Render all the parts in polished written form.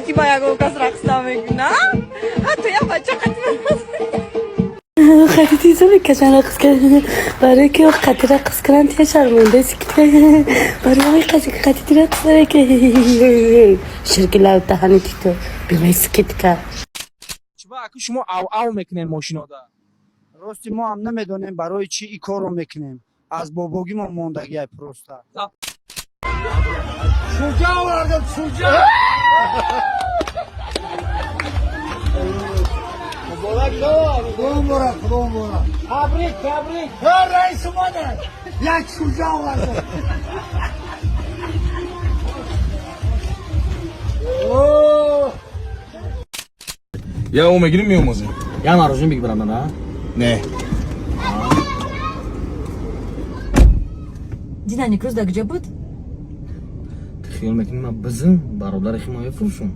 Қати ба ягон кас рақс намекунам, ҳатто як бача қати. Хадиди мекашан рақс кардан, барои ки қати рақс кунан, тия шармонда сикит, барои ҳамин қати рақс ки ширки лаб даҳани тито бимай скидка. Чиба аку шумо ав ав мекунен мошинода? Рости, мо ҳам намедонем, барои чӣ ин корро мекунем. Аз бобогимо мондагиай просто. Шуҷа овардам, шуҷа! Муборак шавад! Худо муборак, худо муборак! Табрик, табрик! Ҳа, раис омада! Як шуҷа овардам! Я о мегирим, меомозем. Я мороженое бигирам, на? Не. Дина некрӯз дар куҷо буд? Ту хиёл мекунӣ, ман бизм бародари хи ма мефурӯшам?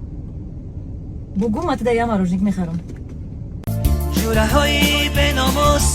Бугу, ма туда я мороженик мехарам. Ҷураҳои беномус.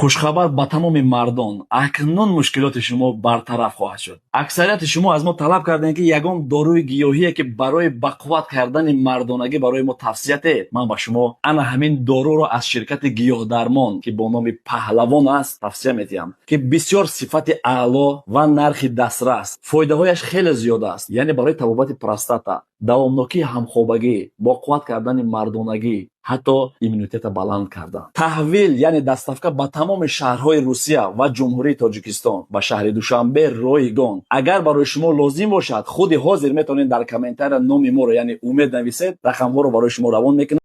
Хушхабар ба тамоми мардон: акнун мушкилоти шумо бартараф хоҳад шуд. Аксарияти шумо аз мо талаб кардем, ки ягон доруи гиёҳие, ки барои бақувват кардани мардонагӣ, барои мо тавсия диҳед. Ман ба шумо ана ҳамин доруро аз ширкати Гиёҳдармон, ки бо номи Паҳлавон аст, тавсия медиҳам, ки бисёр сифати аъло ва нархи дастрас, фоидаҳояш хеле зиёд аст, яъне барои табобати простата, давомнокии ҳамхобагӣ, боқувват кардани мардонагӣ, ҳатто иммунитета баланд кардан. Таҳвил, яъне доставка, ба тамоми шаҳрҳои Русия ва Ҷумҳурии Тоҷикистон, ба шаҳри Душанбе ройгон. Агар барои шумо лозим бошад, худи ҳозир метавонед дар комментария номи моро, яъне Умед, нависед, рақамҳоро барои шумо равон мекунам.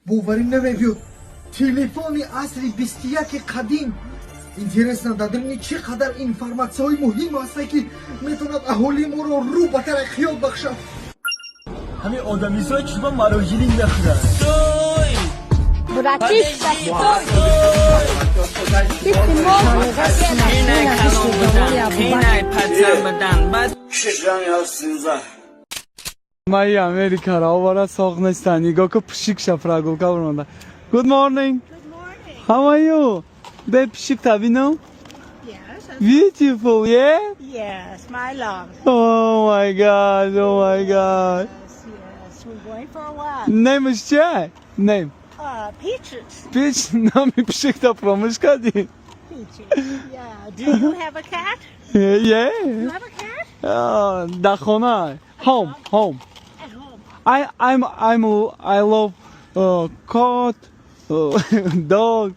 Боварӣ намебиёд, телефони асри 21-и қадим. Интересно, дар даруни чӣ қадар информатсияҳои муҳим ҳастае, ки метавонад аҳолии моро рӯ ба тараққиёт бахшад. Ҳамин одамизод чиба мороженое нахӯрад? Братишка. Инай калон будан, қинай патан будан, бад. Май Америкаро овара соғ нестан. Нигоҳ ку, пишикша прогулка бурмонда. Good morning. Good morning. How are you? Бе пишик табинам. Yes. Beautiful, yeah? Yes, my love. Oh my God, oh my God. Yes, we're going for a walk. Name ш чия? Name. Peaches. Пич номи пишикта промиш кардӣ? Peaches. Yeah. Do you have a cat? Yeah. You have a cat? Дар хона. Home, home. At home. I love cat, dog.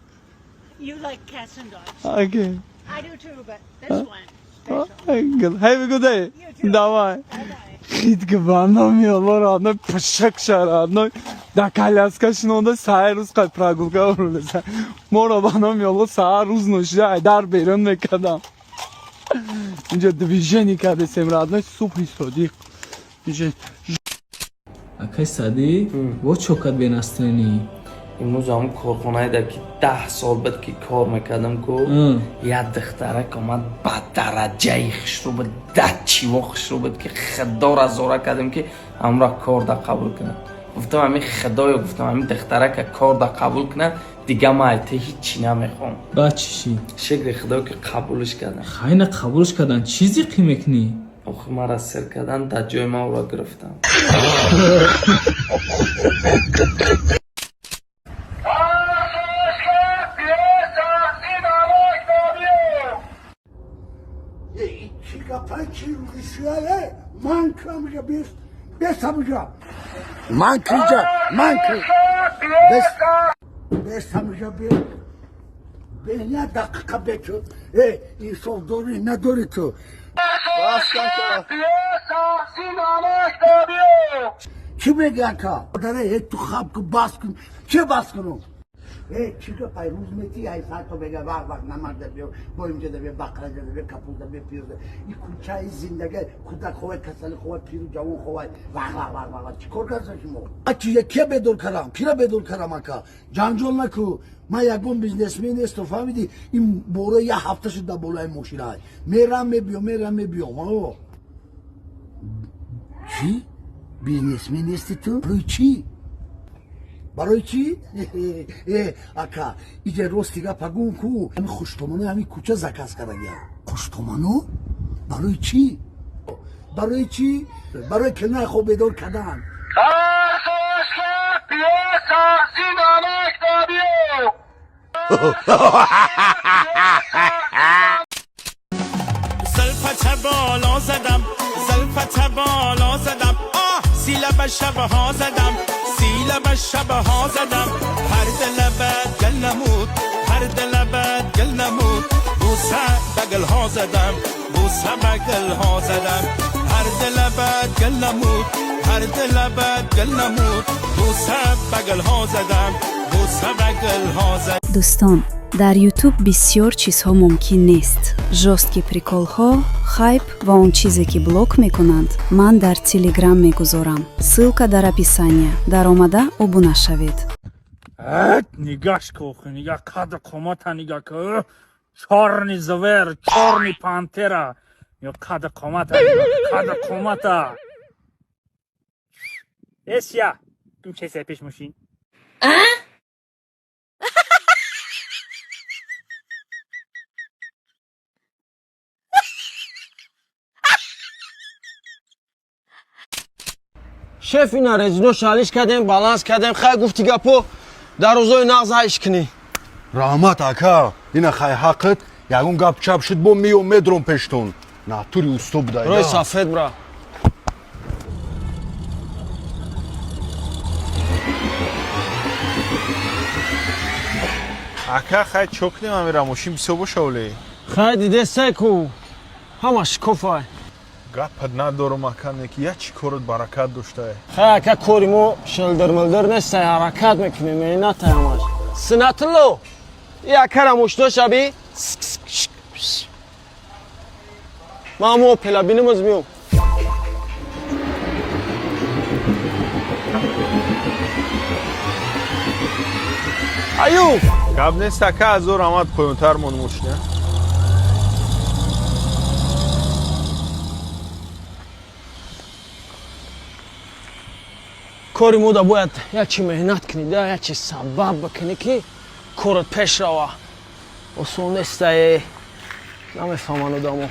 You like cats and dogs. Okay. I do too, but this one special. Good. Have a good day. You too. Давай. Bye-bye. Хит ки ба номи Алло, родной, пишикша, родной, да коляска шинонда, саҳар рӯз қад прогулка бурдаса. Моро ба номи Алло саҳар рӯз ношида айдар берун мекардам. Инҷо движение кардесем, родной, субҳи содиқ. Инҷо Акай Садӣ, во чокат бенастранӣ. Имрӯз ҳамн корхонаеда, ки 10 сол буд, ки кор мекардам ку, як духтарак омад, ба дараҷаи хушрӯ буд, дачиво хушрӯ буд, ки худора зора кардем, ки ҳамра кор да қабул кунад. Гуфтам, ҳамин худоё, гуфтам, ҳамин духтарака кор да қабул кунад, дига ман ай ту ҳиччи намехоҳам. Баъд чӣ шид? Шукри худо, ки қабулш кардам. Хайна, қабулш кардан, чӣ зиқӣ мекунӣ? Охи, мара сир кардан, дар ҷои ман ӯро гирифтам. Чӣ гапа, чӣ рӯшияе? Ман камжа бес бесамжа, ман киҷа, ман ки бес бесамжа бес. Бе як дақиқа бечуд. Э, инсоф дорӣ, надорӣ ту? Чӣ мегӣ, ака? Даре, э, ту хаб ку, бас кун. Чӣ бас кунум? Э, чӣ гапай, рӯз мети, ай сар то мега, вақ вақ намак да биё, боимҷа да биё, бақраҷа да биё, капуст да биё, пиёз да. И кӯчаи зиндага, кӯдак ховай, касали ховай, пиру ҷавон ховай. Вақ вақ вақ вақ. Чӣ кор карда шумо? Ачи, кия бедор кардам? Кира бедор кардам, ака? Ҷанҷол наку. Ман ягон бизнесмен нестам, фаҳмидӣ? Ин бора як ҳафта шуд дар болои мошинай. Мерам, мебиём, мерам, мебиём. О. Чӣ? Бизнесмен нести ту? Барои чӣ? Барои чӣ? Э, ака, иҷа рости гапа гум ку. Ҳами хуштомано ҳами кӯча заказ кардагиам. Хуштомано? Барои чӣ? Барои чӣ? Барои килнаи хоб бедор кардан. زلفت بالا زدم، زلفت بالا زدم، آه سیله به شبها زدم، سیله به شبها زدم. هر دل بد گل نمود، هر دل بد گل نمود، بوسه به گل ها زدم، بوسه به گل ها زدم. هر دل بد گل نمود، هر دل بد گل نمود، بوسه به گل ها زدم، بوسه به گل ها زدم. Дӯстон, дар Ютуб бисёр чизҳо мумкин нест: жёсткий приколҳо, хайп ва он чизе, ки блок мекунанд, ман дар Телеграм мегузорам. Ссылка дар описания. Даромада обуна шавед. Нигаш кохи, нига қаду қомата, нига ка, чёрный зверь, чёрный пантера. Ё қаду қомата, қаду қомата. Эсия ким чесе пеш мошин. Шеф, ина резино шалиш кардем, баланс кардем. Хай, гуфти гапо, дар рӯзои нағз ҳайш кунӣ. Раҳмат, ака. Ина хай, ҳаққат. Ягон гап чап шуд, бо миём, медром пештон. Натури усто будай. Рӯи сафед, бра. Ака, хай, чо кунем, амира мошин бисёр боша оле. Хай, дидесай ку, ҳама шикофай. Гапат надорум, ака, не ки як чӣ корот баракат доштае. Хай, ака, кори мо шилдирмилдир нестай, ҳаракат мекунем, меҳнатай ҳамаш. Синатулло, и акара мошино шаби. Ман ҳамо опела биним, оз миём. Аюб. Гап нест, ака, азор омад, поёнтар мон мошина. Кори мода бояд як чи меҳнат кунӣ да, як чи сабаб бикунӣ, ки корот пеш рава. Осон нестае, намефаҳманд одамо.